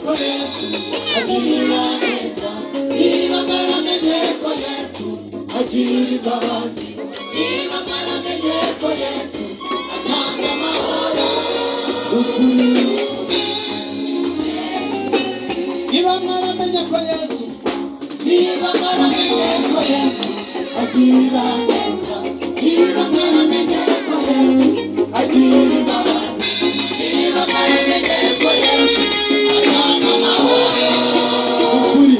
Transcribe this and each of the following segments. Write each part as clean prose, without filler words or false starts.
Ko Yesu agira neza, niba mwaramenye ko Yesu agira imbabazi, niba mwaramenye ko Yesu atanga amahoro. Ukuri. Niba mwaramenye ko Yesu, niba mwaramenye ko Yesu agira neza, niba mwaramenye ko Yesu agira imbabazi, niba mwaramenye ko Yesu atanga amahoro. Ukuri.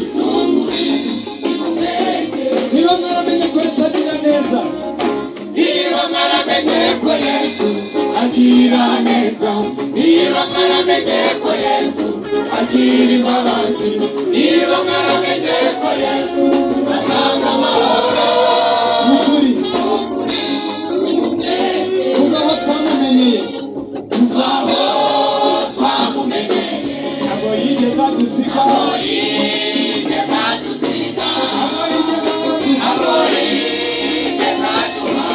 Niba mwaramenye ko Yesu agira neza, niba mwaramenye ko Yesu agira neza, niba mwaramenye ko Yesu agira imbabazi, niba mwaramenye ko Yesu atanga amahoro. Ukuri. Kuva aho twamumenyeye, kuva aho twamumenyeye, ntabwo yigeze adusiga, ntabwo yigeze adusiga, ntabwo yigeze adusiga, ntabwo yigeze aduha,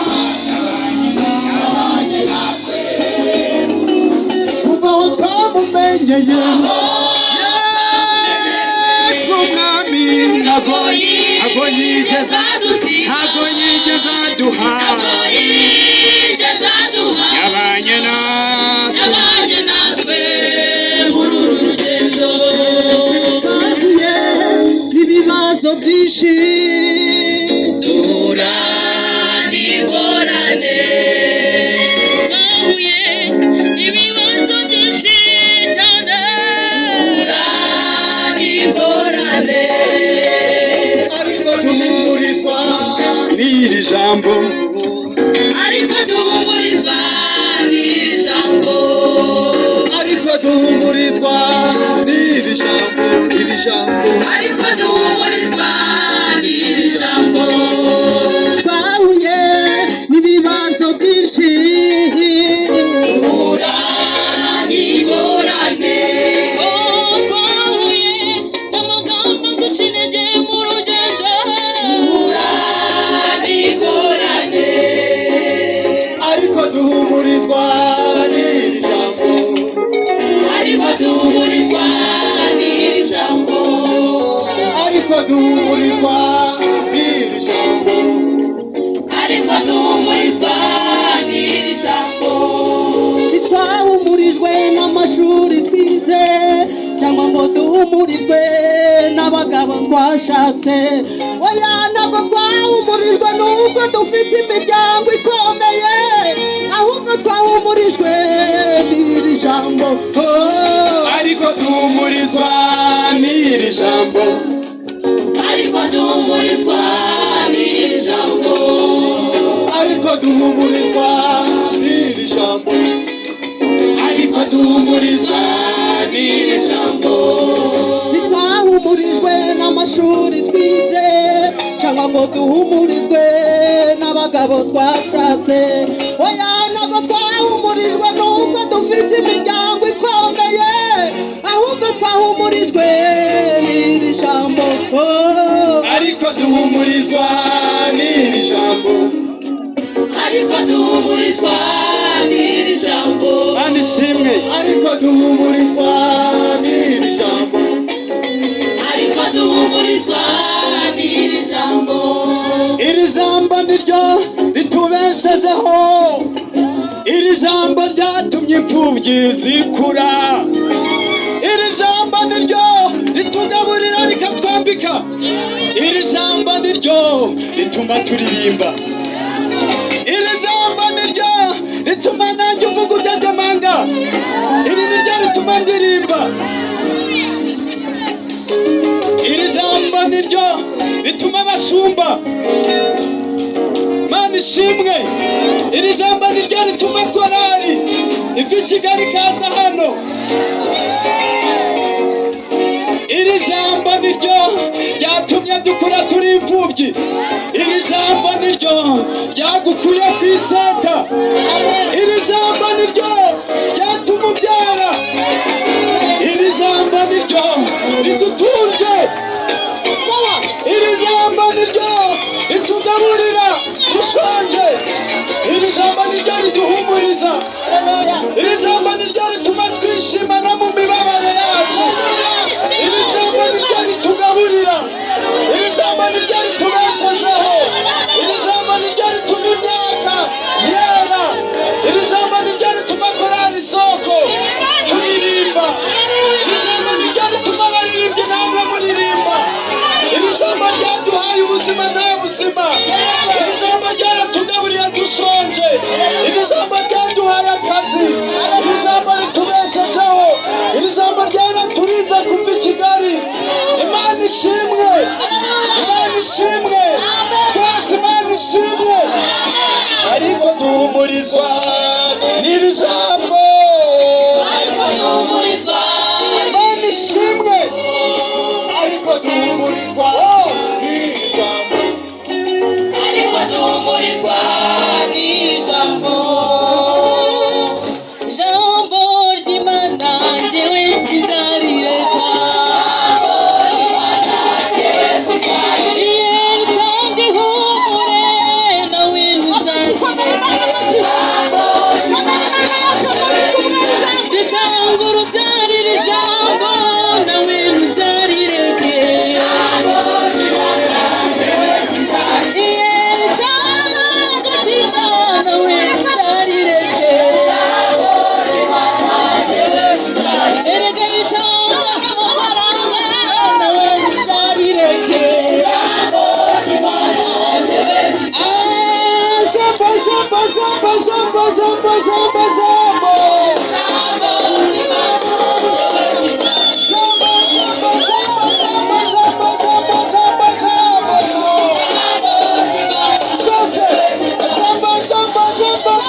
yabanye natwe kuva aho twamumenyeye. Yesu Umwami ntabwo yigeze, ntabwo yigeze aduha, yabanye natwe, yabanye natwe muri uru rugendo. Twahuye n'ibibazo byinshi, duhura n'ingorane, twahuye n'ibibazo byinshi cyane, duhura n'ingorane, ariko duhumurizwa n'iri jambo, ariko duhumurizwa n'iri jambo, ariko duhumurizwa n'iri jambo, iri jambo, ariko duhumurizwa n'iri jambo. Twahuye n'ibibazo byinshi, duhura n'ingorane, twahuye n'amagambo aduca intege mu rugendo, duhura n'ingorane, ariko duhumurizwa n'iri jambo, ariko duhumurizwa n'iri jambo, ariko duhumurizwa n'iri jambo, ariko duhumurizwa n'iri jambo. Ntitwahumurijwe n'amashuri twize cyangwa ngo duhumurizwe n'abagabo twashatse. Oya, ntabwo twahumurijwe n'uko dufite imiryango ikomeye, ahubwo twahumurijwe n'iri jambo. Oh. Ariko duhumurizwa n'iri jambo, ariko duhumurizwa n'iri jambo, ariko duhumurizwa n'iri jambo, ariko duhumurizwa n'iri jambo. Ntitwahumurijwe n'amashuri twize cyangwa ngo duhumurizwe n'abagabo twashatse. Oya, ntabwo twahumurijwe n'uko dufite imiryango ikomeye, ahubwo twahumurijwe n'iri jambo. Oh. Ariko duhumurizwa n'iri jambo, ariko duhumurizwa n'iri jambo. Mana ishimwe. Ariko duhumurizwa n'iri jambo, ariko duhumurizwa n'iri jambo. Iri jambo niryo ritubeshejeho, iri jambo ryatumye imfubyi zikura, iri jambo niryo ritugaburira rikatwambika, iri jambo niryo rituma turirimba, iri jambo niryo rituma nanjye uvuga udedemanga, iri niryo rituma ndirimba, iri jambo niryo rituma abashumba. Mana ishimwe. Iri jambo niryo rituma korari iva i Kigali ikaza hano, iri jambo niryo ryatumye dukura turi imfubyi, iri jambo niryo ryagukuye ku iseta, iri jambo niryo ryatuma ubyara, iri jambo niryo ridutunze, iri jambo niryo ritugaburira dushonje, iri jambo niryo riduhumuriza, iri jambo niryo rituma twishima no mu mibabaro yacu.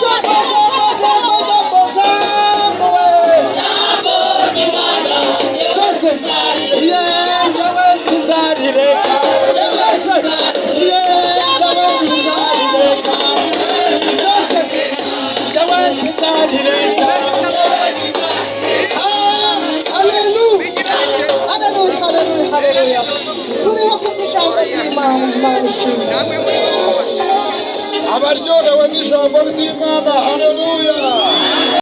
Jambo, jambo, jambo, jambo, jambo, we. Twese. Yeah, njyewe sinzarireka. Twese. Yeah, njyewe sinzarireka. Twese. Njyewe sinzarireka. Ah, hallelujah. Hallelujah, hallelujah, hallelujah. Turiho kubw'ijambo ry'Imana, Imana ishimwe. Abaryohewe n'ijambo ry'Imana, haleluya.